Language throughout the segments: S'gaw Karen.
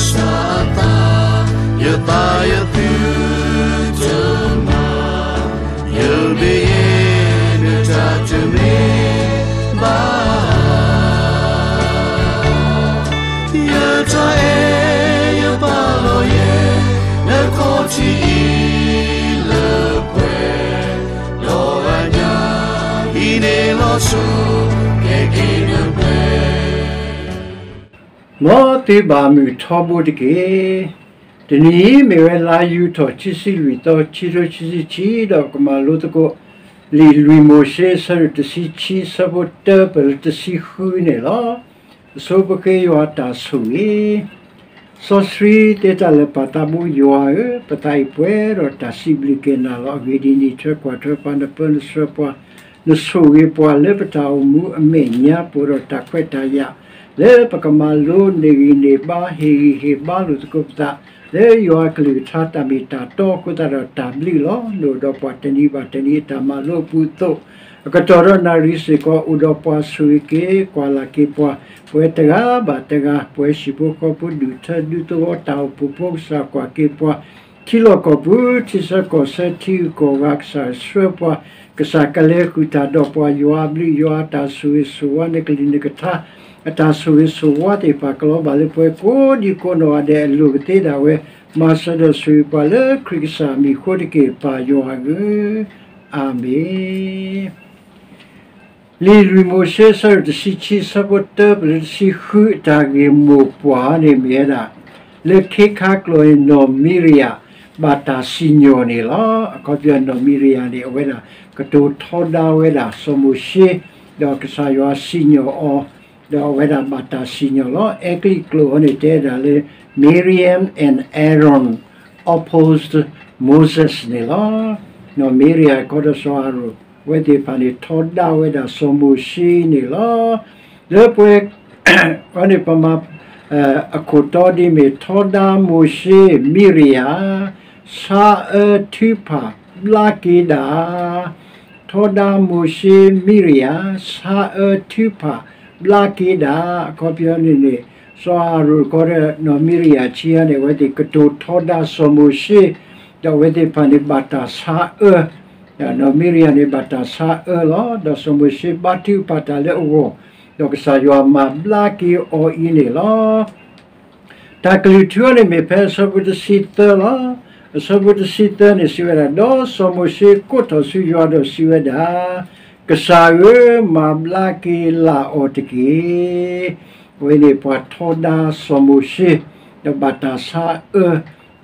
စၢ်အသး, ယသးယသုတမၤ, ယမ့ၢ်နတၢ်တမ့ၢ်ဘၣ်, ယတၢ်အဲၣ်ယပာ်လီၤယဲ, နခီၣ်ထံးအံၤလၢပှဲၤ, ဒီးအညၣ်အံၤန့ၣ်လီၤဆီ, ကဲက့ၤနပှဲၤ မ်သုဘၣ်မုာ်ထီဘိတက့ၢ်. တနံၤအံၤမ့ၢ်ဝဲလါယူၤထီၣ်ခံဆံလွံၢ်သီ ခံကထိခံဆံခံ ဒီးပကမၤလိသကိး လံာ်လွံၢ်မိၤၡ့ အဆၢဒိၣ်တဆံခံ အဆၢဖိတၢပၢၢ်လၢတဆံဃုန့ၣ်လီၤ. အဆိပဃ့ယွၤတၢ်ဆိၣ်ဂ့ၤ စီဆှံသ့တၢ်လၢာ် ပၢ်သးဘိယွၤဧၢ, ပသးအံၤပှဲၤဒီးတၢ်စံးဘျုးက့ၤနၤလီၤ. အဂ့ၢ်ဒ်အံၤ, နထွဲကွၢ်ထွဲပှၤ, နပၢနဆှၢပှၤ, နဆိၣ်ဂ့ၤပှၤလၢပတၢ်အိၣ်မူအမဲာ်ညါ ပအိၣ်ဒီးတၢ်ခွဲးတၢ်ယာ် လၢပကမၤလိန့ၢ်ဂံၢ်န့ၢ်ဘါ, ဟ့ၣ်ဂံၢ်ဟ့ၣ်ဘါလိာ်သကိးပသး လၢယွၤအကလုၢ်ကထါတၢ်မ့ၢ်တၢ်တီအဃိသတးဒီးတၢ်ဘျုးလီၤ. နအိၣ်ဒီးပှၤတနံၤဘၣ်တနံၤအတၢ်မၤလိအပူၤအသိး, အကတီၢ်ဒီးနၣ်ရံၣ်စ့ၢ်ကီး အိၣ်ဒီးပှၤဆိၣ်ဂ့ၤက့ၤ ကွၢ်လၢ်က့ၤပှၤ, ပဝဲတဂၤဘၣ်တဂၤ, ပဝဲဟံၣ်ဖိဃီဖိ ဒူၣ်ထၢဒူသဝီ တၢ်အိၣ်ဖှိၣ်ဖိ ကစၢ်ကွၢ်က့ၤပှၤ, ထံလီၢ်ကီၢ်ပူၤ ထံဆၢကီၢ်ဆၢ ထံဂုၤကီၢ်ဂၤ ကစၢ်ဆှၢပှၤ, ကစၢ်ကလဲၤဃုာ်တၢ်ဒီးပှၤ, ယွၤအဘျုး ယွၤအတၢ်ဆိၣ်ဂ့ၤဆိၣ်ဝါ နကလုၢ်နကထါ အတၢ်ဆိၣ်ဂ့ၤဆိၣ်ဝါသ့ၣ်တဖၣ် ကလီၤဘၣ်လၢပှၤကိးဒံကိးနီၢ်ဂၤဒဲးအလိၤကသ့ဒၣ်ဝဲ, မၤစၢၤဒီးဆိၣ်ဂ့ၤပှၤလၢခရံာ်ကစၢ်အမံၤအဃိတက့ၢ် ပၢ်ယွၤဧၢ, အၤမ့ၣ်. လံာ်လွံၢ်မိၤၡ့ အဆၢဒိၣ်တဆံခံ အဆၢဖိတၢပၢၢ်လၢတဆံဃု အတၢ်ဂ့ၢ်မိၢ်ပှၢ်န့ၣ်မ့ၢ်ဝဲဒၣ်, လၢခ့ခါကျိာ်န့ၣ် နီၢ်မံရယၤ ဘၣ်တၢ်စံၣ်ညီၣ်န့ၣ်လီၤ. အခီပညီနီၢ်မံရယၤန့ၣ် အဝဲဒၣ်ကတိၤထီဒါဝဲဒၣ်စီၤမိၤၡ့, ဒီးကစၢ်ယွၤစံၣ်ညီၣ်အီၤ, ဒီးအဝဲဒၣ်ဘၣ်တၢ်စံၣ်ညီၣ်လီၤ. အဲကလံးကျိာ်အံၤန့ၣ် တဲဒၣ်လၢ Miriam and Aaron opposed Moses န့ၣ်လီၤ. နီၢ်မံရယၤ ခီဒီးစီၤအၤရိၣ် အဝဲသ့ၣ်တဖၣ်န့ၣ် ထီဒါဝဲဒၣ်စီၤမိၤၡ့န့ၣ်လီၤ. လၢပှဲၤ အန့ၣ်ပမၤ အခိၣ်တီဒ်မ့ၢ် ထီဒါမိၤၡ့ မံရယၤ ဆါအၢထုကဖၣ်ဘျါက့ၤဒၣ်, ထီဒါမိၤၡ့ မံရယၤ ဆါအၢထုကဖၣ်ဘျါက့ၤဒၣ်. အခီပညီန့ၣ်န့ၣ် စီၤအၤရိၣ် ခီဒီးနီၢ်မံရယၤခံဂၤန့ၣ် အဝဲသ့ၣ်ကတိၤထီဒါစီၤမိၤၡ့, ဒီးအဝဲသ့ၣ်တဖၣ်န့ၣ်ဘၣ်တၢ်ဆါအၢ, နီၢ်မံရယၤန့ၣ်ဘၣ်တၢ်ဆါအၢလီၤ. ဒီးစီၤမိၤၡ့ဘါထုကဖၣ်တၢ်လၢအဂီၢ်, ဒီးကစၢ်ယွၤမၤဘျါက့ၤအီၤအံၤန့ၣ်လီၤ. တၢ်ကလုၢ်ထူအံၤန့ၣ်မ့ၢ်ဖဲအဆၢဖိတဆံသၢလီၤ. အဆၢဖိတဆံသၢန့ၣ်စံးဝဲဒၣ်, ဒီးစီၤမိၤၡ့ကိးထီၣ်ဆူယွၤဒီးစံးဝဲဒၣ်, ကစၢ်ဧၢ, မၤဘျါက့ၤလၢ်အီၤတက့ၢ်. အဝဲန့ၣ်ပှၤထီဒါစီၤမိၤၡ့, ဒီးဘၣ်တၢ်ဆါအၢ,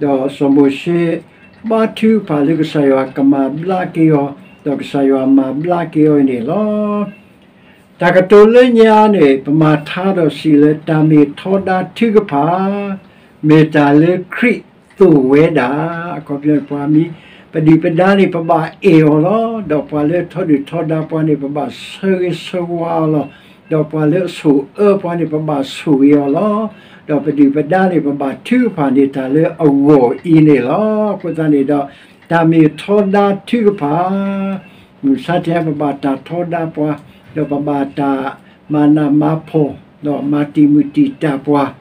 ဒီးစီၤမိၤၡ့ ဘါထုကဖၣ်လၢကစၢ်ယွၤကမၤဘျါက့ၤအီၤ, ဒီးကစၢ်ယွၤမၤဘျါက့ၤအီၤန့ၣ်လီၤ. တၢ်ကတိၤလၢညါန့ၣ် ပမၤထါဒီးစံးလၢတၢ်မ့ၢ်ထီဒါထုကဖၣ် မ့ၢ်တၢ်လၢခရံာ်သိၣ်ဝဲဒၣ်. အခီပညီန့ၣ် ပှၤမံၤ ပဒုၣ်ပဒါန့ၣ် ပဘၣ်အဲၣ်အီၤလီၤ. ဒီးပှၤလၢထီဒုၣ်ထီဒါပှၤန့ၣ် ပဘၣ်ဆၢဂ့ၤဆၢဝါအီၤလီၤ. ဒီးပှၤလၢအဆိၣ်အၢပှၤန့ၣ် ပဘၣ်ဆိၣ်ဂ့ၤအီၤလီၤ. ဒီးပဒုၣ်ပဒါန့ၣ် ပဘၣ်ထုကဖၣ်န့ၢ်တၢ်လၢအဂီၢ်အံၤန့ၣ်လီၤ. အဃိသတးန့ၣ်ဒီး တၢ်မ့ၢ်ထီဒါထုကဖၣ် မုၢ်ဆါတနံၤ ပဘၣ်တၢ်ထီဒါပှၤ, ဒီးပဘၣ်တၢ်မၤနးမၤဖှီၣ်, ဒီးမၤတံာ်မုၢ်တံာ်တာ်ပှၤ,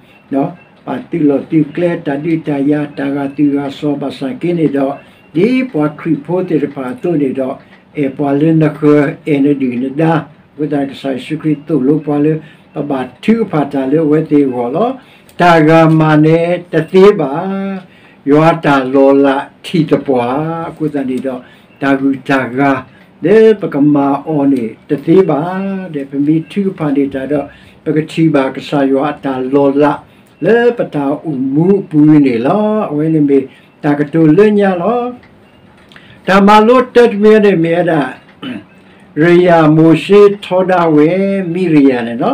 ဒီးပာ်သုးလီၢ်သုးကျဲ တၢ်ဒုးတၢ်ယၤ တၢ်ဂာ်သုးဂာ်စီၤ ဘၣ်ဆၣ်က့န့ၣ်ဒီး ဒ်ပှၤခရံာ်ဖိသ့ၣ်တဖၣ်အသိးန့ၣ်ဒီး အဲၣ်ပှၤလၢနဃၢၤ အဲၣ်နဒုၣ်နဒါ, အဃိသတး ကစၢ်ယ့ၣ်ၡူးခရံာ်သိၣ်လိပှၤလၢ ပဘၣ်ထုကဖၣ်တၢ်လၢအဝဲသ့ၣ်အဂီၢ်လီၤ. တၢ်ဂၤမၤန့ၣ်တသ့ဘၣ်. ယွၤတၢ်လီၤလးထံၣ်သပှၢ်, အဃိသတးန့ၣ်ဒီး တၢ်ဂုၤတၢ်ဂၤ လၢပကမၤအီၤန့ၣ်တသ့ဘၣ်. ဒီးပမ့ၢ်ထုကဖၣ်န့ၢ်တၢ်ဒီး ပကထံၣ်ဘၣ်ကစၢ်ယွၤအတၢ်လီၤလး လၢပတၢ်အိၣ်မူအပူၤန့ၣ်လီၤ. အဝဲန့ၣ်မ့ၢ်တၢ်ကတိၤလၢညါလီၤ. တၢ်မၤလိတၢတမံၤန့ၣ်မ့ၢ်ဝဲဒၣ် ရယၤမိၤၡ့ထီဒါဝဲ မံရယၤန့ၣ်လီၤ.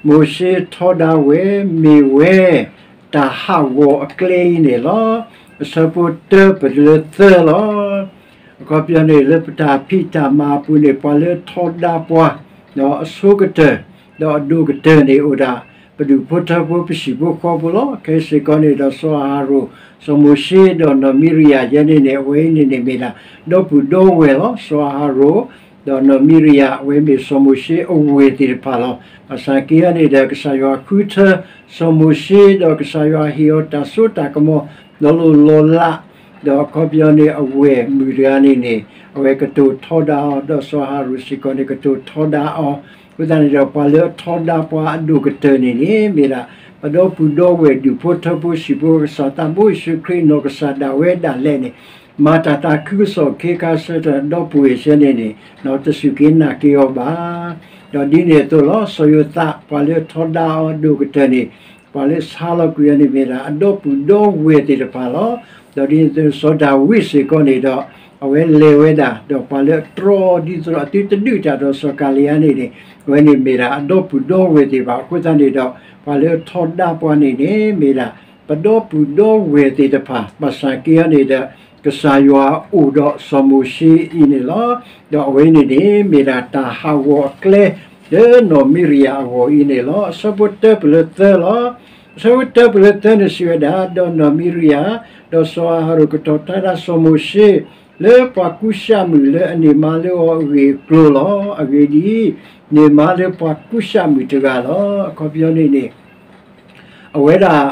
မိၤၡ့ထီဒါဝဲ မ့ၢ်ဝဲ တၢ်ဟးဂီၤအကျဲအံၤန့ၣ်လီၤ. အဆၢဖိတၢပၢၢ်တုၤလၢသၢလီၤ. အခီပညီန့ၣ် လၢပတၢ်ဖံးတၢ်မၤအပူၤန့ၣ် ပှၤလၢထီဒါပှၤ ဒီးအဆိကတၢၢ် ဒီးအဒိၣ်ကတၢၢ်န့ၣ်အိၣ်ဒၣ် ပဒူၣ်ဖိထၢဖိပဟံၣ်ဖိဃီဖိလီၤ. ခဲစ့ၢ်ကီးန့ၣ်ဒီး စီၤအၤဟရိၣ်, စီၤမိၤၡ့ ဒီးနီၢ်မံရယၤယဲန့ၣ်န့ၣ် အဝဲအံၤန့ၣ်န့ၣ်မ့ၢ်ဒၣ် ဒီပုၢ်ဒီဝဲၢ်လီၤ. စီၤအၤဟရိၣ် ဒီးနီၢ်မံရယၤ အဝဲမ့ၢ်စီၤမိၤၡ့အဝဲၢ်သ့ၣ်တဖၣ်လီၤ. ဘၣ်ဆၣ်က့အံၤန့ၣ်ဒီး ကစၢ်ယွၤဃုထၢစီၤမိၤၡ့ ဒီးကစၢ်ယွၤဟ့ၣ်အီၤတၢ်စိတၢ်ကမီၤ လီၤလိၢ်လီၤလး ဒီးအခီပညီန့ၣ် အဝဲၢ်မုၣ်တဂၤန့ၣ်န့ၣ် အဝဲကတိၤထီဒါအီၤ ဒီးစီၤအၤဟရိၣ်စ့ၢ်ကီးန့ၣ် ကတိၤထီဒါအီၤ. အဃိသတးန့ၣ်ဒီး ပှၤလၢအထီဒါပှၤအဒိၣ်ကတၢၢ်န့ၣ်န့ၣ် မ့ၢ်ဒၣ်ပဒီပုၢ်ဒီဝဲၢ် ဒူၣ်ဖိထၢဖိ ဟံၣ်ဖိဃီဖိ ကစၢ်သးဘိယ့ၣ်ၡူးခရံာ် နီၢ်ကစၢ်ဒၣ်ဝဲဒၣ်လဲာ်န့ၣ် မၤတၢ်သးခုကစီၣ်ခဲခါဆၢထၢၣ် ဒီပုၢ်ဝဲၢ်ဆၢန့ၣ်န့ၣ် တစူၢ်က့ၤနာ်က့ၤအီၤဘၣ်. ဒီးဒ်န့ၣ်အသိးလီၤ စီၤယိၤသး ပှၤလၢထီဒါအီၤအဒိၣ်ကတၢၢ်န့ၣ် ပှၤလၢဆါလီၤကွံာ်အီၤန့ၣ်မ့ၢ်ဒၣ် အဒီပုၢ်ဒီဝဲၢ်သ့ၣ်တဖၣ်လီၤ. ဒီးဒ်န့ၣ်အသိး စီၤဒၤဝံးစ့ၢ်ကီးန့ၣ်ဒီး အဝဲလဲၤဝဲဒၣ် ဒီးပှၤလၢအတြီဒ်သိးဒီး သုတဒုးတၢ်ဒီးစီၤကၤလံယါန့ၣ်န့ၣ် အဝဲန့ၣ်မ့ၢ်ဒၣ်အဒီပုၢ်ဒီဝဲၢ်သ့ၣ်ဘၣ်. အဃိသတးန့ၣ်ဒီး ပှၤလၢထီဒါပှၤန့ၣ်န့ၣ် မ့ၢ်ဒၣ်ပဒီပုၢ်ဒီဝဲၢ်သ့ၣ်တဖၣ် ဘၣ်ဆၣ်က့အံၤန့ၣ်ဒီး ကစၢ်ယွၤအိၣ်ဒီးစီၤမိၤၡ့အံၤန့ၣ်လီၤ. ဒီးအဝဲန့ၣ်န့ၣ် မ့ၢ်ဒၣ်တၢ်ဟးဂီၤအကျဲ လၢနီၢ်မံရယၤအဂီၢ်အံၤန့ၣ်လီၤ. အဆၢဖိတၢပၢၢ်လၢသၢလီၤ. အဆၢဖိတၢပၢၢ်လၢသၢန့ၣ်စံးဝဲဒၣ်, ဒီးနီၢ်မံရယၤ ဒီးစီၤအၤဟရိၣ်ကတီၤထါဒၣ်စီၤမိၤၡ့ လၢပှၤကူၡ်ၡၣ်မုၣ်လၢအန့ၢ်မါလၢအီၤအဂ့ၢ်အကျိၤလီၤ. အဂ့ၢ်ဒ်အံၤ, န့ၢ်မါလၢပှၤကူၡ်ၡၣ်မုၣ်တဂၤလီၤ. အခီပညီန့ၣ်န့ၣ် အဝဲဒၣ်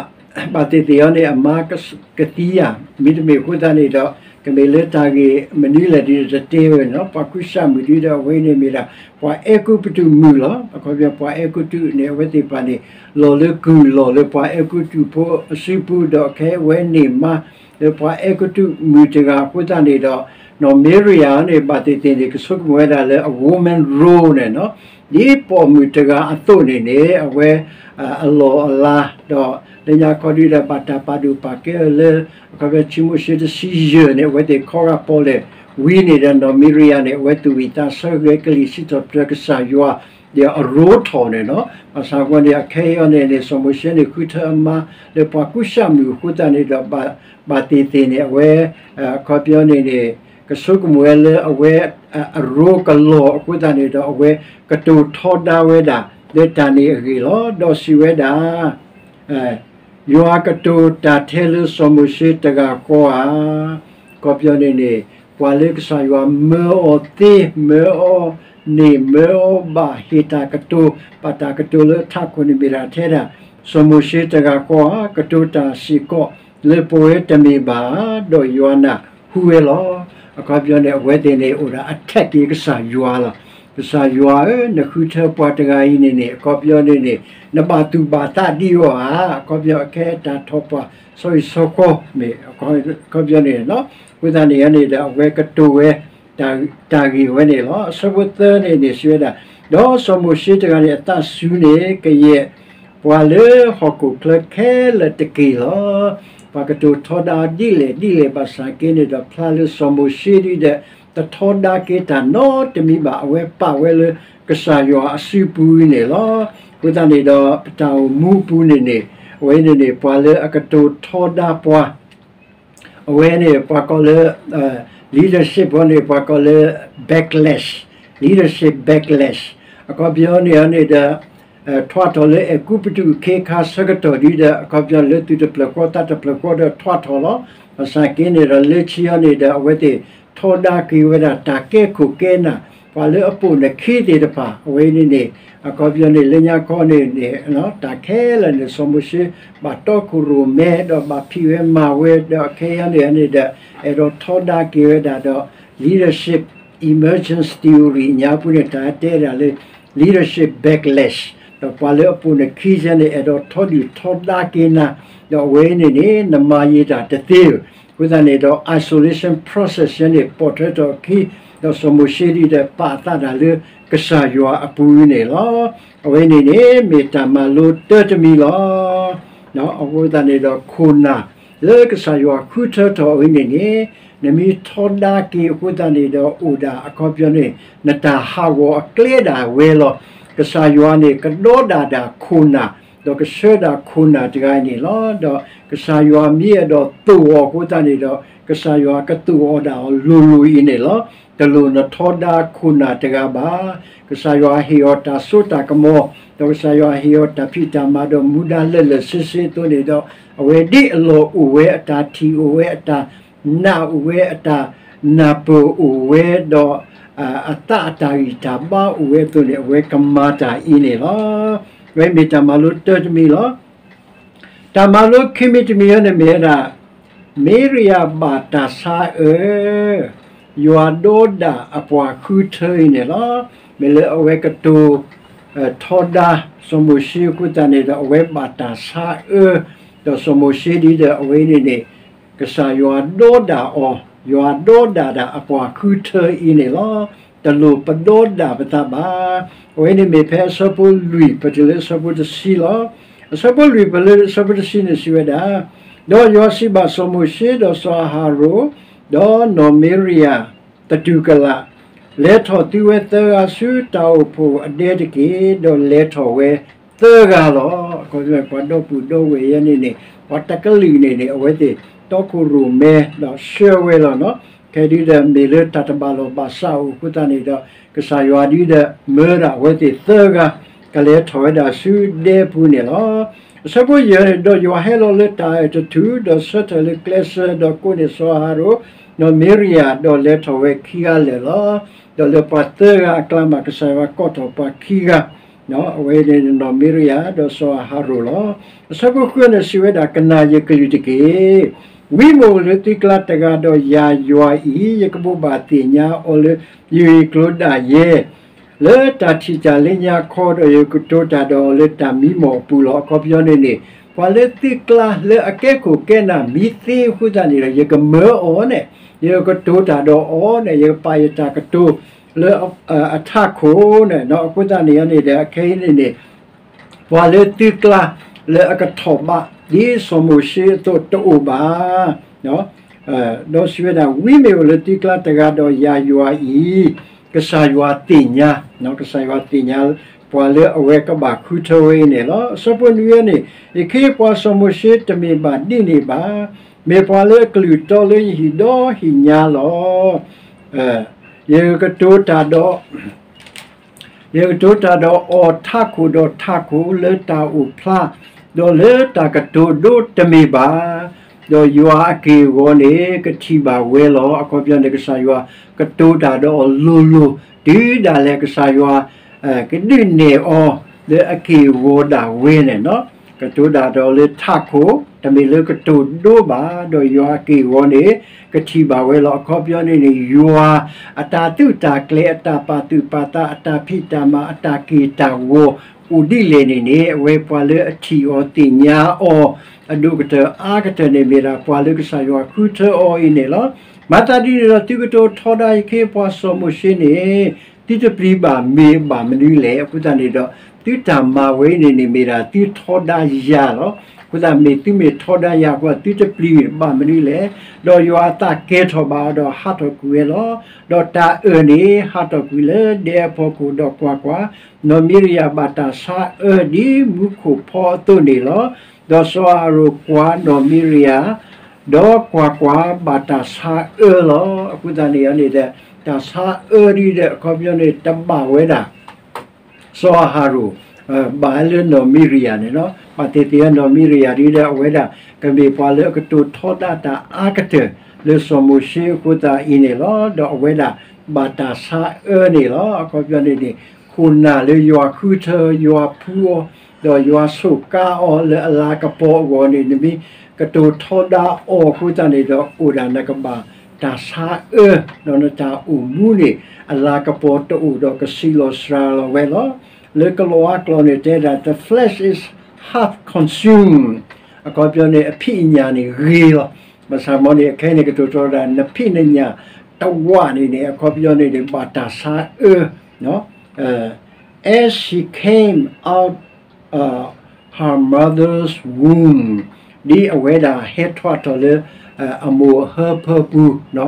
ဘၣ်သ့ၣ်သ့ၣ်အီၤန့ၣ် အမါကသံဧါ, မ့တမ့ၢ်အဃိသတးန့ၣ်ဒီး ကမ့ၢ်လၢတၢ်ဂ့ၢ်မနုၤလဲၣ်ဒ်တတဲဝဲန့ၣ်လီၤ. ပှၤကူၡ်ၡၣ်မုၣ်ဒ်ဒီး အဝဲန့ၣ်မ့ၢ်ဒၣ် ပှၤအဲၤကူပတူးမုၣ်လီၤ. အခီပညီ ပှၤအဲၤကူပတူးန့ၣ် အဝဲသ့ၣ်တဖၣ်န့ၣ် လီၤလၢကုၢ်လီၢ်လၢပှၤအဲၤကူပတူးဖိအစုပူၤ ဒီးခဲအံၤအဝဲန့ၢ်မါ လၢပှၤအဲၤကူပတူးမုၣ်တဂၤအဃိသတးန့ၣ်ဒီး နီၢ်မံရယၤန့ၣ် ဘၣ်သ့ၣ်သ့ၣ်န့ၣ် ကဆိကမိၣ်ဝဲဒၣ်လၢအ woman role န့ၣ်လီၤ. ဒ်ပိာ်မုၣ်တဂၤအသိးန့ၣ်န့ၣ် အဝဲ အလီၢ်အလၤ ဒီးလၢညါခီဒ်ဒီး ဘၣ်တၢ်ပာ်ဒိၣ်ပာ်ကဲအီၤလၢ အခီပညီ ခံမိၤၡ့တဆံယဲၢ်န့ၣ် အဝဲသ့ၣ်ခီဂာ်ပီၣ်လဲၣ်ဝံၤန့ၣ်ဒီး နီၢ်မံရယၤန့ၣ် အဝဲသူၣ်ဝံၣ်သးဆၢဂဲၤကလံၣ် စံးထီၣ်ပတြၢၤကစၢ်ယွၤ ဒီးအရိထီၣ်န့ၣ်လီၤ. ဘၣ်ဆၣ်အဃိန့ၣ် အခဲအံၤန့ၣ်န့ၣ် စီၤမိၤၡ့န့ၣ် ဃုထၢအမါလၢပှၤကူၡ်ၡၣ်မုၣ်အဃိသတးန့ၣ်ဒီး ဘၣ်သ့ၣ်သ့ၣ်န့ၣ် အဝဲ အခီပညီန့ၣ်န့ၣ် ကဆိကမိၣ်ဝဲလၢအဝဲ အရိကလီၢ်အဃိသတးန့ၣ်ဒီး အဝဲကတိၤထီဒါဝဲဒၣ်လၢတၢ်န့ၣ်အဂ့ၢ်လီၤ. ဒီးစံးဝဲဒၣ် ယွၤကတိၤတၢ်ထဲလၢစီၤမိၤၡ့တဂၤဃီဧါ. အခီပညီန့ၣ်န့ၣ် ပှၤလၢကစၢ်ယွၤမၢအီၤသ့ မၢအီၤန့ၢ် မၢအီၤဘၣ် ဟ့ၣ်တၢ်ကတိၤ ဘၣ်တၢ်ကတိၤလၢအထးခိၣ်န့ၣ်မ့ၢ်ဒၣ်ထဲဒၣ် စီၤမိၤၡ့တဂၤဃီဧါ. ကတိၤတၢ်စ့ၢ်ကီး လၢပဝဲတမ့ၢ်ဘၣ်ဧါ, ဒီးယွၤနၢ်ဟူဝဲလီၤ. အခီပညီန့ၣ် အဝဲသ့ၣ်န့ၣ် အိၣ်ဒၣ် attack က့ၤကစၢ်ယွၤလီၤ. ကစၢ်ယွၤဧၢ, နဃုထၢပှၤတဂၤအံၤန့ၣ်န့ၣ် အခီပညီန့ၣ်န့ၣ် နဘၣ်သူၣ်ဘၣ်သးဒံးအီၤဧါ. အခီပညီ အခဲအံၤတၢ်ထီၣ်ပှၢ် ဆီဟံၣ်ဆီဃီမ့ၢ် အခီပညီန့ၣ်လီၤ. အဃိသတးန့ၣ်န့ၣ်ဒီး အဝဲကတိၤဝဲ တၢ်ဂ့ၢ်ဝဲန့ၣ်လီၤ. အဆၢဖိသၢန့ၣ်န့ၣ် စံးဝဲဒၣ်, ဒီးစီၤမိၤၡ့တဂၤန့ၣ် အသးစူၤန့ၣ် ကယဲၢ်ပှၤလၢဟီၣ်ခိၣ်ချၢခဲလၢာ်တက့ၢ်လီၤ. ပှၤကတိၤထီဒါဒ်လဲၣ်ဒ်လဲၣ် ဘၣ်ဆၣ်က့န့ၣ်ဒီး ဖျါလၢစီၤမိၤၡ့ဒ်ဒီး တထီဒါက့ၤတၢ်နီတမံၤဘၣ် အဝဲပာ်ဝဲလၢကစၢ်ယွၤအစုပူၤန့ၣ်လီၤ. အဃိသတးန့ၣ်ဒီး ပတၢ်အိၣ်မူပူၤန့ၣ်န့ၣ် အဝဲန့ၣ်န့ၣ် ပှၤလၢအကတိၤထီဒါပှၤ အဝဲန့ၣ် ပှၤကိးလၢ leadership အီၤန့ၣ် ပှၤကိးလၢ backlash, leadership backlash အခီပညီန့ၣ်န့ၣ်ဒီး ထွဲထီၣ်လၢအဲၤကူပတူးအခ့အခါဆၢကတီၢ်ဒ်ဒီး အခီပညီလၢသူၣ်တဖျၢၣ်ဃီသးတဖျၢၣ်ဃီဒီးထွဲထီၣ်လီၤ. ဘၣ်ဆၣ်က့န့ၣ်ဒီး လၢခံအီၤန့ၣ်ဒီး အဝဲသ့ၣ်ထီဒါက့ၤဝဲဒၣ်တၢ်ကဲခိၣ်ကဲနၢ် ပှၤလၢအပိာ်နခံသ့ၣ်တဖၣ် အဝဲန့ၣ်န့ၣ် အခီပညီန့ၣ် လၢညါခီန့ၣ်န့ၣ် တၢ်ခဲလၢာ်န့ၣ် စီၤမိၤၡ့ ဘၣ်တီခိၣ်ရိၣ်မဲ ဒီးဘၣ်ဖံးဝဲမၤဝဲ ဒီးအခဲအံၤန့ၣ်န့ၣ်ဒီး အဲၣ်ဒိးထီဒါက့ၤဝဲဒၣ်ဒီး leadership emergence theory ညါပူၤန့ၣ် တၢ်တဲဒၣ်လၢ leadership backlash ဒီးပှၤလၢအပိာ်နခံစဲန့ၣ် အဲၣ်ဒိးထီဒုၣ်ထီဒါက့ၤနၤ ဒီးအဝဲန့ၣ်န့ၣ် နမၤယံာ်တၢ်တသ့ဧၢ. အဃိသတးန့ၣ်ဒီး isolation process စဲန့ၣ် ပိာ်ထွဲထီၣ်အခံ ဒီးစီၤမိၤၡ့ဒ်ဒီး ပာ်အသးတၢ်လၢကစၢ်ယွၤအပူၤန့ၣ်လီၤ. အဝဲန့ၣ်န့ၣ် မ့ၢ်တၢ်မၤလိတၢတမံၤလီၤ. အဃိသတးန့ၣ်ဒီး ခိၣ်နၢ်လၢကစၢ်ယွၤဃုထၢထီၣ်အဝဲန့ၣ်န့ၣ် နမ့ၢ်ထီဒါက့ၤအဃိသတးန့ၣ်ဒီး အိၣ်ဒၣ်အခီပညီန့ၣ် နတၢ်ဟးဂီၤအကျဲဒၣ်ဝဲလီၤ. ကစၢ်ယွၤန့ၣ် ကဒီဒၣ်ဒၣ်ခိၣ်နၢ် ဒီးကဆှၢဒၣ်ခိၣ်နၢ်တဂၤအံၤန့ၣ်လီၤ. ဒီးကစၢ်ယွၤမ့ၢ်အဲၣ်ဒိးသိၣ်အီၤအဃိသတးန့ၣ်ဒီး ကစၢ်ယွၤကသိၣ်အီၤဒၣ်အီၤလိၤလိၤအံၤန့ၣ်လီၤ. တလိၣ်နထီဒါခိၣ်နၢ်တဂၤဘၣ်. ကစၢ်ယွၤဟ့ၣ်အီၤတၢ်စိတၢ်ကမီၤ ဒီးကစၢ်ယွၤဟ့ၣ်အီၤတၢ်ဖံးတၢ်မၤဒီးမူဒါလၢာ်လၢာ်ဆ့ဆ့အသိးန့ၣ်ဒီး အဝဲဒ်အလီၢ်အိၣ်ဝဲ အတၢ်ထံၣ်အိၣ်ဝဲ အတၢ် နာ်အိၣ်ဝဲ အတၢ်နၢ်ပၢၢ်အိၣ်ဝဲဒီး အသးအတၢ်ဂံၢ်တၢ်ဘါအိၣ်ဝဲအသိးန့ၣ် အဝဲကမၤတၢ်အံၤန့ၣ်လီၤ. အဝဲမ့ၢ်တၢ်မၤလိတၢတမံၤလီၤ. တၢ်မၤလိခံမံၤတမံၤအံၤန့ၣ်မ့ၢ်ဝဲဒၣ် မၤရံယၤဘၣ်တၢ်ဆါအၢ ယွၤဒီဒၣ်အပှၤဃုထၢအံၤန့ၣ်လီၤ. မ့ၢ်လၢအဝဲကတိၤထီဒါစီၤမိၤၡ့အဃိသတးန့ၣ်ဒီး အဝဲဘၣ်တၢ်ဆါအၢ, ဒီးစီၤမိၤၡ့ဒ်ဒီးအဝဲန့ၣ်န့ၣ် ကစၢ်ယွၤဒီဒၣ်အီၤ, ယွၤဒီဒၣ်ဒၣ်အပှၤဃုထၢအံၤန့ၣ်လီၤ. တလိၣ်ပဒီဒၣ်ပသးဘၣ်. အဝဲန့ၣ်မ့ၢ်ဖဲအဆၢဖိလွံၢ် ပတုၤလၢအဆၢဖိတဆံလီၤ. အဆၢဖိလွံၢ် ပတုၤလၢအဆၢဖိတဆံန့ၣ်စံးဝဲဒၣ်, ဒီးယွၤစံးဘၣ်စီၤမိၤၡ့ ဒီးစီၤအၤဟရိၣ်, ဒီးနီၢ်မံရံယၤ သတူၢ်ကလာ်, လဲၤထီၣ်သုဝဲသၢဂၤဆူတၢ်အိၣ်ဖှိၣ်အဒဲတက့ၢ်. ဒီးလဲၤထီၣ်ဝဲသၢဂၤလီၤ. အခီပညီ ပှၤဒီပုၢ်ဒီဝဲၢ်ယဲန့ၣ်န့ၣ် ပှၤတကလုာ်န့ၣ်န့ၣ် အဝဲသ့ၣ်တီခိၣ်ရိၣ်မဲဒီးဆှၢဝဲလီၤနီၤ. ခဲဒုဒီးမ့ၢ်လၢတၢ်တဘၣ်လီၢ်ဘၣ်စးအိၣ်အဃိသတးန့ၣ်ဒီး ကစၢ်ယွၤဒုဒီးမၢဒၣ်အဝဲသ့ၣ်သၢဂၤ ကလဲၤထီၣ်ဝဲဒၣ်ဆူဒဲပူၤန့ၣ်လီၤ. အဆၢဖိယဲၢ်န့ၣ်, ဒီးယွၤဟဲလီၤလၢတၢ်အဲၣ်တထူၣ်, ဒီးဆၢထၢၣ်လၢကျဲစၢၤ, ဒီးကိးန့ၢ်စီၤအၤဟရိၣ်, နီၢ်မံရံယၤ, ဒီးလဲၤထီၣ်ဝဲခံဂၤလၢာ်လီၤ. ဒီးလၢပှၤသၢဂၤအကျါမး ကစၢ်ယွၤကိးထီၣ်ပှၤခံဂၤ အဝဲန့ၣ်နီၢ်မံရံယၤ ဒီးစီၤအၤဟရိၣ်လီၤ. အဆၢဖိဃုန့ၣ်စံးဝဲဒၣ်, ကနၣ်ယကလုၢ်တက့ၢ်. ဝံမီၣ်လၢသုကျါတဂၤဒီးယၤယွၤအံၤ, ယကဘိးဘၣ်သ့ၣ်ညါအီၤလၢယဂ့ၢ်ကျိၤဒၣ်ယဲ လၢတၢ်ထံၣ်တၢ်လၢညါခီ, ဒီးယကကတိၤတၢ်ဒီးအီၤလၢတၢ်မံမီၢ်အပူၤလီၤ. အခီပညီန့ၣ်န့ၣ် ပှၤလၢသုကျါလၢအကဲခိၣ်ကဲနၢ်မံသ့အဃိသတးန့ၣ်ဒီး ယကမၢအီၤန့ၣ်, ယကကတိၤတၢ်ဒီးအီၤန့ၣ်, ယကပာ်ယတၢ်ကတိၤလၢ အထးခိၣ်န့ၣ်, အဃိသတးန့ၣ်န့ၣ်ဒီး အခဲအံၤန့ၣ်န့ၣ် ပှၤလၢသုကျါလၢအကထီၣ်ဘး ဒ်စီၤမိၤၡ့အသိးတအိၣ်ဘၣ်. ဒီးစံးဝဲဒၣ်, ဝံမ့ၢ်အိၣ်လၢသုကျါတဂၤဒီးယၤယွၤအံၤ, ကစၢ်ယွၤသ့ၣ်ညါ, ကစၢ်ယွၤသ့ၣ်ညါ ပှၤလၢအဝဲကဘၣ်ဃုထၢဝဲအံၤန့ၣ်လီၤ. အဆၢဖိနွံန့ၣ်, ယခ့ယပှၤစီၤမိၤၡ့တမ့ၢ်ဘၣ်ဒ်န့ၣ်ဘၣ်, မ့ၢ်ပှၤလၢအကလုၢ်တီလၢယဟံၣ်ဒီဟံၣ်ညါလီၤ. ယကကတိၤတၢ်ဒီး ယကကတိၤတၢ်ဒီးအီၤထးခိၣ်ဒီးထးခိၣ်လၢတၢ်အိၣ်ဖျါ, ဒီးလၢတၢ်ကတိၤဒိတမ့ၢ်ဘၣ်, ဒီးယွၤအက့ၢ်အဂီၤန့ၣ် ကထံၣ်ဘၣ်ဝဲလီၤ. အခီပညီန့ၣ် ကစၢ်ယွၤကတိၤတၢ်ဒီးအီၤလိၤလိၤ, တုၤဒၣ်လဲာ်ကစၢ်ယွၤ ကဒုးနဲၣ်အီၤလၢအက့ၢ်အဂီၤဒၣ်ဝဲန့ၣ်နီၤ. ကတိၤတၢ်ဒီးလၢထးခိၣ်, တမ့ၢ်လၢကတိၤဒိဘၣ်, ဒီးယွၤအက့ၢ်အဂီၤန့ၣ် ကထံၣ်ဘၣ်ဝဲလီၤ. အခီပညီန့ၣ်န့ၣ် ယွၤအတၢ်သုးတၢ်ကျဲၤ အတၢ်ပာ်သူၣ်ပာ်သး အတၢ်ဖံးတၢ်မၤ အတၢ်က့ၢ်တၢ်ဂီၤ အိၣ်ဒ်လဲၣ်န့ၣ်န့ၣ် အဝဲပှၤလၢအထံၣ်အီၤသ့ၣ်ညါအီၤ အဒိၣ်ကတၢၢ်အါကတၢၢ်န့ၣ် မ့ၢ်ဒၣ်ပှၤလၢကစၢ်ယွၤဃုထၢအီၤအံၤန့ၣ်လီၤ. မၤသးဒ်န့ၣ်ဒီး သုကတိၤထီဒါယခ့ယပှၤစီၤမိၤၡ့န့ၣ် သုတပျံၤဘၣ်မ့ၢ်ဘၣ်မနုၤလဲၣ်. အဃိသတးန့ၣ်ဒီး သုတၢ်မၤဝဲအံၤန့ၣ်န့ၣ် မ့ၢ်ဒၣ်သုထီဒါယၤလီၤ. အဃိသတးမ့ၢ်သုမ့ၢ်ထီဒါယၤအဃိ သုတပျံၤဘၣ်မနုၤလဲၣ်. ဒီးယွၤအသးကဲထီၣ်ဘၣ်အီၤဒီးဟးထီၣ်ကွံာ်ဝဲလီၤ. ဒီးတၢ်အၢၣ်န့ၣ် ဟးထီၣ်ကွံာ်လၢဒဲအဖီခိၣ် ဒီးကွၢ်ကွၢ်, နီၢ်မံရံယၤဘၣ်တၢ်ဆါအၢဒ်မူခိၣ်ဖီအသိးန့ၣ်လီၤ. ဒီးစီၤအၤဟရိၣ်ကွၢ်နီၢ်မံရံယၤ, ဒီးကွၢ်ကွၢ်, ဘၣ်တၢ်ဆါအၢလီၤ. အဃိသတးန့ၣ်န့ၣ်ဒီး တၢ်ဆါအၢဒ်ဒီး အခီပညီန့ၣ် တဘၣ်ဝဲဒၣ် စီၤအၤဟရိၣ်, ဘၣ်လၢနီၢ်မံရံယၤန့ၣ်လီၤ. ဘၣ်သ့ၣ်သ့ၣ်နီၢ်မံရံယၤဒ်ဒီး အဝဲဒၣ်ကမ့ၢ်ပှၤလၢအကတိၤထီဒါတၢ်အါကတၢၢ် လၢစီၤမိၤၡ့အဃိသတးအံၤန့ၣ်လီၤ. ဒီးအဝဲဒၣ်ဘၣ်တၢ်ဆါအၢန့ၣ်လီၤ. အခီပညီန့ၣ်န့ၣ် ခိၣ်နၢ်လၢယွၤဃုထၢ ယွၤဖှူအီၤ ဒီးယွၤဆိးကါအီၤလၢအလၤကပီၤအဂီၢ်န့ၣ် နမ့ၢ်ကတိၤထီဒါအီၤအဃိသတးန့ၣ်ဒီး အိၣ်ဒၣ်နကဘၣ်တၢ်ဆါအၢ, ဒီးနတၢ်အိၣ်မူန့ၣ် အလၤကပီၤတအိၣ်ဒီးကဆံးလီၤစှၤလီၤဝဲလီၤ. လၢကလံးဝါကျိာ်န့ၣ်တဲဒၣ် the flesh is half consumed, အခီပညီန့ၣ် အဖံးအညၣ်န့ၣ်ဂ့ၤလီၤ. ဘၣ်ဆၣ်မ်န့ၣ် အခဲအံၤန့ၣ် ကတိၤထီဒါ နဖံးနညၣ်တဝးန့ၣ်န့ၣ် အခီပညီန့ၣ်န့ၣ် ဘၣ်တၢ်ဆါအၢ as she came out her mother's womb, ဒ်အဝဲဒၣ်ဟဲထီၣ်ထီၣ်လၢ အမိၢ်အဟၢဖၢပူၤ,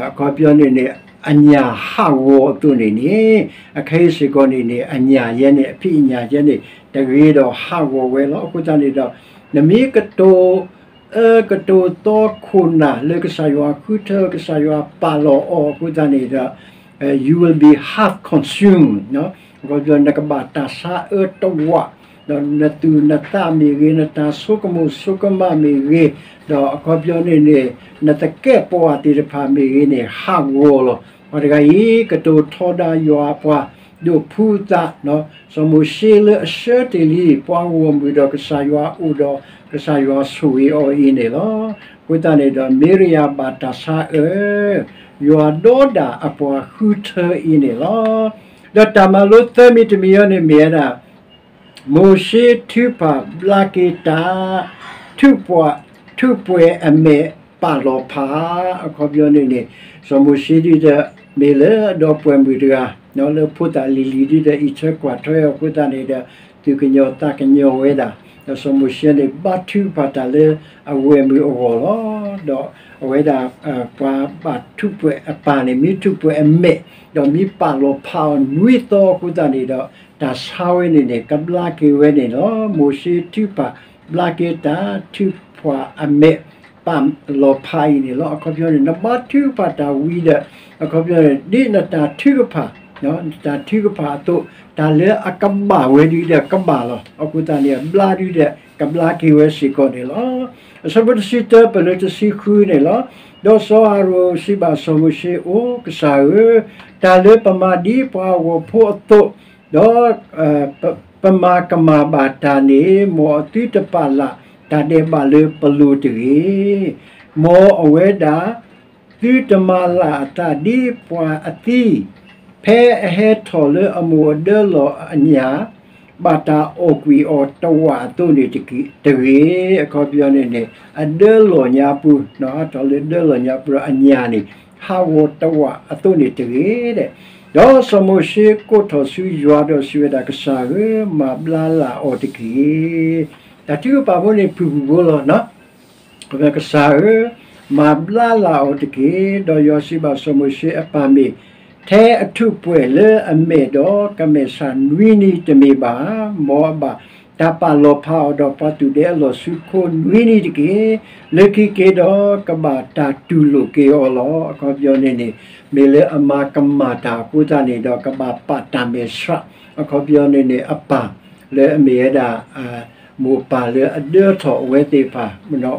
အခီပညီန့ၣ်န့ၣ် အညၣ်ဟးဂီၤအသိးန့ၣ်န့ၣ် အခဲအံၤစ့ၢ်ကီးန့ၣ်န့ၣ် အညၣ်ယဲန့ၣ် အဖံးအညၣ်ယဲန့ၣ် တဂ့ၤဒီးဟးဂီၤဝဲလီၤ. အဃိသတးန့ၣ်ဒီး နမ့ၢ်ကတိၤ အၢကတိၤသီခိၣ်နၢ်လၢကစၢ်ယွၤဃုထၢ ကစၢ်ယွၤပာ်လီၤအီၤအဃိသတးန့ၣ်ဒီး you will be half consumed, အခီပညီ နကဘၣ်တၢ်ဆါအၢတဝး ဒီးနသူၣ်နသးမ့ၢ်ဂ့ၤ, နတၢ်ဆိကမိၣ်ဆိကမးမ့ၢ်ဂ့ၤ, ဒီးအခီပညီန့ၣ်န့ၣ် နသကဲးပဝးသ့ၣ်တဖၣ်မ့ၢ်ဂ့ၤန့ၣ် ဟးဂီၤလီၤ. ပှၤတဂၤအံၤ ကတိၤထီဒါယွၤအပှၤဒိၣ်ဖုသး, စီၤမိၤၡ့လၢအဆၢတ့ၢ်လံပှၤဂီၢ်မုၢ်ဒီးကစၢ်ယွၤအိၣ်ဒီး ကစၢ်ယွၤဆိၣ်ဂ့ၤအီၤအံၤန့ၣ်လီၤ. အဃိသတးန့ၣ်ဒီး မံၤရယၤဘၣ်တၢ်ဆါအၢ ယွၤဒီးဒၣ်အပှၤဃုထၢအံၤန့ၣ်လီၤ. ဒီးတၢ်မၤလိသၢမံၤတမံၤအံၤန့ၣ်မ့ၢ်ဝဲဒၣ် မိၤၡ့ထုကဖၣ်ဘျါက့ၤတၢ် ထုကဖၣ် ထုကဖၣ်အမဲာ်ပာ်လီၤဖး, အခီပညီန့ၣ်န့ၣ် စီၤမိၤၡ့ဒ်ဒီး မ့ၢ်လၢအဒီပုၢ်ဝဲၢ်မုၣ်တဂၤ လၢဖိသၣ်လံၤလံၤဒ်ဒီး အံးထွဲကွၢ်ထွဲအဃိသတးန့ၣ်ဒီး သူၣ်ကညီၤသးကညီၤဝဲဒၣ်, ဒီးစီၤမိၤၡ့န့ၣ် ဘါထုကဖၣ်တၢ်လၢအဝဲၢ်မုၣ်အဂီၢ်လီၤ. ဒီးအဝဲဒၣ် ပှၤဘၣ်ထုကဖၣ်အပၢ်န့ၣ် မ့ၢ်ထုကဖၣ်အမဲာ် ဒီးမ့ၢ်ပာ်လီၤဖးအီၤနွံသီအဃိသတးန့ၣ်ဒီး တၢ်ဆါဝဲန့ၣ်န့ၣ် ကဘျါက့ၤဝဲန့ၣ်လီၤ. မိၤၡ့ထုကဖၣ်ဘျါက့ၤတၢ် ထုကဖၣ်အမဲာ်ပာ်လီၤဖးအံၤန့ၣ်လီၤ. အခီပညီန့ၣ် နဘါထုကဖၣ်တၢ်ဝံၤဒီး အခီပညီန့ၣ် ဒ်နတၢ်ထုကဖၣ် နတၢ်ထုကဖၣ်အသိး တၢ်လၢအကဘၣ်ဝဲဒ်ဒီးကဘၣ်လီၤ. အဃိသတးန့ၣ် အဘျါဒ်ဒီး ကဘျါက့ၤဝဲစ့ၢ်ကီးန့ၣ်လီၤ. အဆၢဖိတဆံတၢ ပလၢတဆံဃုန့ၣ်လီၤ. ဒီးစီၤအၤရိၣ်စံးဘၣ်စီၤမိၤၡ့, အိ ကစၢ်ဧၢ, တၢ်လၢပမၤဒ်ပှၤအဂီၤဖိအသိး, ဒီး ပမၤကမၣ်ဘၣ်တၢ်န့ၣ် မ်အသုတပာ်လၢ်တၢ်ဒဲးဘးလၢပလိၤတဂ့ၤ. မ်အဝဲဒၣ် သုတမၤလၢ်အသးဒ်ပှၤအသံ, ဖဲအဟဲထီၣ်လၢအမိၢ်အဒၢလီၢ်အညၣ်, ဘၣ်တၢ်အီၣ်ကွံာ်အီၤတဝာ်အသိးန့ၣ်တဂ့ၤ. အခီပညီန့ၣ်န့ၣ် အဒၢလီၢ်ညါပူၤ, ဟးထီၣ်လၢဒၢလီၢ်ညါပူၤဒီးအညၣ်န့ၣ် ဟးဂီၤတဝာ်အသိးန့ၣ်တဂ့ၤ. ဒီးစီၤမိၤၡ့ကိးထီၣ်ဆူယွၤဒီးစံးဝဲဒၣ်, ကစၢ်ဧၢ, မၤဘျါလၢ်အီၤတက့ၢ်. တၢ်ထုကဖၣ်ဖိန့ၣ် ဖုၣ်ဖုၣ်ဖိလီၤ. ကစၢ်ဧၢ, မၤဘျါလၢ်အီၤတက့ၢ်. ဒီးယွၤစံးဘၣ်စီၤမိၤၡ့အပၢ်မ့ၢ်, ထဲအထုးပှဲၤလၢအမဲာ်ဒီးကမဲာ်ဆှးနွံနံၤတမ့ၢ်ဘၣ်. မ်အဘၣ်တၢ်ပာ်လီၤဖးအီၤဒီးပှၤသူၣ်ဒဲအလီၢ်ဆူခိနွံနံၤတက့ၢ်. လၢခံက့ၤဒီးကဘၣ်တၢ်တူၢ်လိာ်က့ၤအီၤလီၤ. အခီပညီန့ၣ်န့ၣ် မ့ၢ်လၢအမၤကမၣ်တၢ်အဃိသတးန့ၣ်ဒီး ကဘၣ်ပာ်တၢ်မဲာ်ဆှး. အခီပညီန့ၣ်န့ၣ် အပၢ်လၢအမ့ၢ်ဝဲဒၣ် မိၢ်ပၢ်လၢအဒၢထီၣ်အဝဲသ့ၣ်တဖၣ်,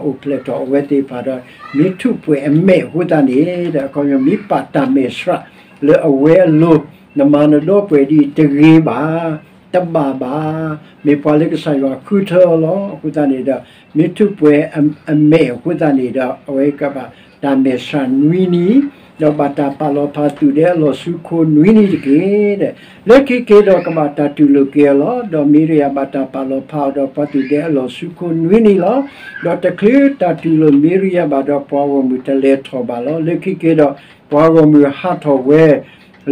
အိၣ်ဖျဲၣ်ထီၣ်အဝဲသ့ၣ်တဖၣ်ဒီး မ့ၢ်ထုးပှဲၤအမဲာ်အဃိသတးန့ၣ်ဒီး အခီပညီမ့ၢ်ပာ်တၢ်မဲာ်ဆှးလၢအဝဲအလိၤ, နမၤနဒီပုၢ်ဝဲၢ်ဒ်အံၤတဂ့ၤဘၣ်, တဘၣ်ဘၣ်, မ့ၢ်ပှၤလၢကစၢ်ယွၤဃုထၢအီၤလီၤ. အဃိသတးန့ၣ်ဒီး မ့ၢ်ထုးပှဲၤအမဲာ်အဃိသတးန့ၣ်ဒီး အဝဲကဘၣ်တၢ်မဲာ်ဆှးနွံနံၤ, ဒီးဘၣ်တၢ်ပာ်လီၤဖးသူၣ်ဒဲအလီၢ်ဆူခိနွံနံၤတက့ၢ်. လၢခံက့ၤဒီးကဘၣ်တၢ်တူၢ်လိာ်က့ၤအီၤလီၤ. ဒီးမံၤရယၤဘၣ်တၢ်ပာ်လီၤဖးအီၤဒီးပှၤသူၣ်ဒဲအလီၢ်ဆူခိနွံနံၤလီၤ. ဒီးတချုးတၢ်တူၢ်လိာ်မံၤရယၤဘၣ်ဒီးပှၤဂီၢ်မုၢ်တလဲၤထီၣ်ဘၣ်လီၤ. လၢခံက့ၤဒီး ပှၤဂီၢ်မုၢ်ဟးထီၣ်ဝဲ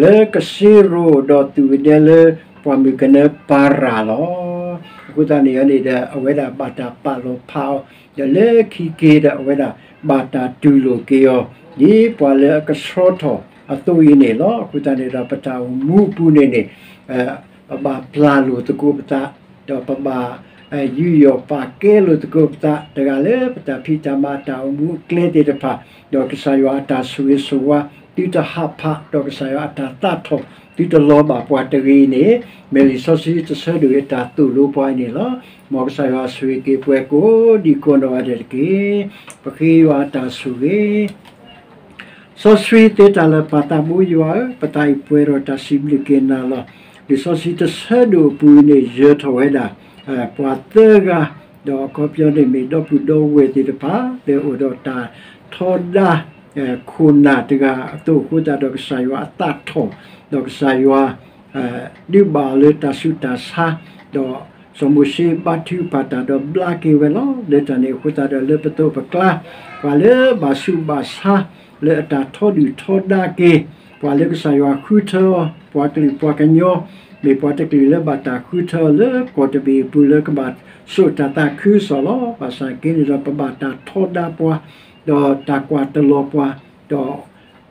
လၢကစ့ရိၤ ဒီးသူၣ်ဝဲဒဲလၢပှၢ်မုၢ်ကနၢပၤရၣ်လီၤ. အဃိသတးန့ၣ်န့ၣ်ဒီး အဝဲဒၣ်ဘၣ်တၢ်ပာ်လီၤဖးအီၤ, ဒီးလၢခံက့ၤဒီးအဝဲဒၣ်ဘၣ်တၢ်တူၢ်လိာ်က့ၤအီၤ, ဒ်ပှၤလၢအကဆှီထီၣ်အသိးအံၤန့ၣ်လီၤ. အဃိသတးန့ၣ်ဒီး ပတၢ်အိၣ်မူအပူၤန့ၣ်န့ၣ် ပဘၣ်ပျၢ်လိာ်သကိးပသး, ဒီးပဘၣ် ယူးယီၣ်ပာ်ကဲလိာ်သကိးပသး တဂၤလၢပတၢ်ဖံးတၢ်မၤအတၢ်အိၣ်မူအကျဲသ့ၣ်တဖၣ်, ဒီးကစၢ်ယွၤအတၢ်ဆိၣ်ဂ့ၤဆိၣ်ဝါ သုတဟးဖး, ဒီးကစၢ်ယွၤအတၢ်သးထီၣ် သုတလီၤဘၣ်ပှၤတဂ့ၤန့ၣ်, မ့ၢ်လံာ်စီဆှံတဆၢဒိၣ်အတၢ်သိၣ်လိပှၤအံၤန့ၣ်လီၤ. မ်ကစၢ်ယွၤဆိၣ်ဂ့ၤက့ၤပှၤကိးဒံကိးနီၢ်ဂၤဒဲးတက့ၢ်. ပဃ့ယွၤအတၢ်ဆိၣ်ဂ့ၤ စီဆှံသ့တၢ်လၢာ်ပၢ်သးဘိယွၤဧၢ, ပသးအံၤပှဲၤဒီးတၢ်စံးဘျုးက့ၤနၤလီၤ. လံာ်စီဆှံတဆၢဒိၣ်အပူၤအံၤန့ၣ် ယၢၤထီၣ်ဝဲဒၣ် ပှၤသၢဂၤ, ဒီးအခီပညီန့ၣ်မ့ၢ်ဒီပုၢ်ဒီဝဲၢ်သ့ၣ်တဖၣ် လၢအိၣ်ဒီးတၢ်ထီဒါ ခိၣ်နၢ်တဂၤအသိးအဃိသတးဒီး ကစၢ်ယွၤအသးထီၣ်, ဒီးကစၢ်ယွၤ ဒုးဘၣ်အီၤလၢတၢ်ဆူးတၢ်ဆါ, ဒီးစီၤမိၤၡ့ဘါထုကဖၣ်တၢ်ဒီးဘျါက့ၤဝဲလီၤ. လၢတၢ်န့ၣ်အဃိသတးဒီး လၢပသိးပကျါ ပှၤလၢဘၣ်ဆူးဘၣ်ဆါ လၢအတၢ်ထီဒုၣ်ထီဒါက့ၤ ပှၤလၢကစၢ်ယွၤဃုထၢအီၤ, ပှၤကလုာ်ပှၤကညီ, မ့ၢ်ပှၤတကလုာ်လၢဘၣ်တၢ်ဃုထၢအီၤလၢကီၢ်တဘ့ၣ်အပူၤလၢကဘၣ်စိာ်တၢ်သးခုကစီၣ်လီၤ. ဘၣ်ဆၣ်က့န့ၣ်ဒီး ပဘၣ်တၢ်ထီဒါပှၤ, ဒီးတၢ်ကွၢ်တလီၤပှၤ,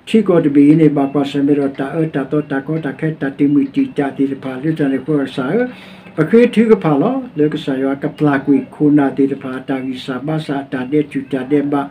ဒီး ထံကီၢ်တဘ့ၣ်အံၤန့ၣ် ဘၣ်ကွၢ်ဆၢၣ်မဲာ်ဒီးတၢ်အၢတၢ်သီ တၢ်ကီတၢ်ခဲ တၢ်တံာ်မုၢ်တံာ်တာ်သ့ၣ်တဖၣ် လၢတၢ်န့ၣ်အဃိကစၢ်ဧၢ, ပဃ့ထုကဖၣ်လီၤ. လၢကစၢ်ယွၤကပျၢ်ကွံာ်ခိၣ်နၢ်သ့ၣ်တဖၣ် အတၢ်ဂံၢ်စၢ်ဘါစၢ်, အတၢ်ဒဲးတူၢ်တၢ်ဒဲးဘး,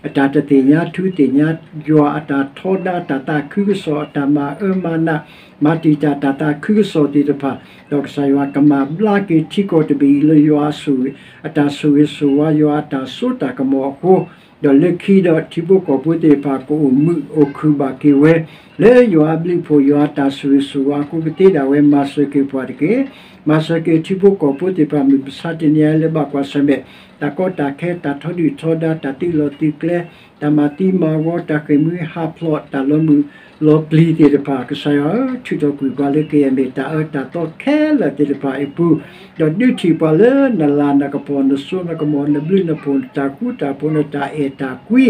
အတၢ်တသ့ၣ်ညါထူသ့ၣ်ညါယွၤ, အတၢ်ထီဒါ, တၢ်သးခုကစီၣ်, အတၢ်မၤအၢမၤနး, မၤတံာ်တာ်တၢ်သးခုကစီၣ်သ့ၣ်တဖၣ်, ဒီးကစၢ်ယွၤကမၤဘျါက့ၤထံကီၢ်တဘ့ၣ်အံၤ လၢယွၤအတၢ်ဆိၣ်ဂ့ၤဆိၣ်ဝါ, ယွၤအတၢ်စိတၢ်ကမီၤအဃိ, ဒီးလၢခံဒီး ထံဖိကီၢ်ဖိသ့ၣ်တဖၣ် ကအိၣ်မုာ်အိၣ်ခုၣ်ဘၣ်က့ၤဝဲ လၢယွၤအဘျုးအဖှိၣ်, ယွၤအတၢ်ဆိၣ်ဂ့ၤဆိၣ်ဝါအဃိ ကသ့ဒၣ်ဝဲ မၤစၢၤက့ၤပှၤတက့ၢ်. မၤစၢၤက့ၤထံဖိကီၢ်ဖိသ့ၣ်တဖၣ် မုၢ်မဆါတနံၤအံၤ လၢဘၣ်ကွၢ်ဆၢၣ်မဲာ် တၢ်ကီတၢ်ခဲ, တၢ်ထီဒုၣ်ထီဒါ, တၢ်သုးလီၢ်သုးကျဲ, တၢ်မၤသံမၤဂီၤ, တၢ်ဃ့ၢ်မှံဟးဖျိး, တၢ်လီၤမုၢ်လီၤပျံၤသ့ၣ်တဖၣ်, ကစၢ်ယွၤဧၢ, ထုးထီၣ်ကွံာ်ပှၤလၢကယဲၢ်မ့ၢ်တၢ်အၢတၢ်သီခဲလၢာ်သ့ၣ်တဖၣ်အံၤအပူၤ, ဒီးဒုးထံၣ်ပှၤလၢနလၤနကပီၤ, နစိနကမီၤ, နဘျုးနဖှိၣ်, နတၢ်ဃူတၢ်ဖိး, နတၢ်အဲၣ်တၢ်ကွံ,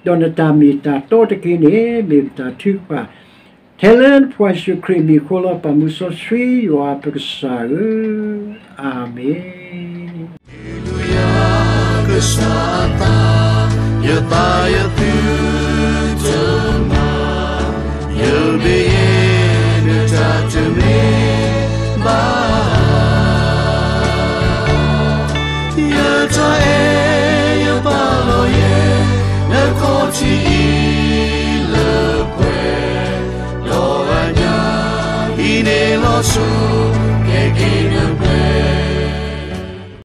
ဒီးနတၢ်မ့ၢ်တၢ်တီတက့ၢ်န့ၣ် မ့ၢ်ပတၢ်ထုကဖၣ် ထဲလၢနဖိယ့ၣ်ၡူးခရံာ်အမံၤအဃိလီၤ. ပၢ်မုၢ်စီဆှံယွၤပကစၢ်ဧၢ, အၤမ့ၣ်. ကစၢ်အသး, ယသးယသုတမၤ, ယမ့ၢ်ယဲဒၣ်တၢ်တမ့ၢ်ဘၣ်, ယတၢ်အဲၣ်ယပာ်လီၤယဲ နခီၣ်ထံးအံၤလၢပှဲၤ, ဒီးအညါအံၤန့ၣ်လီၤဆီ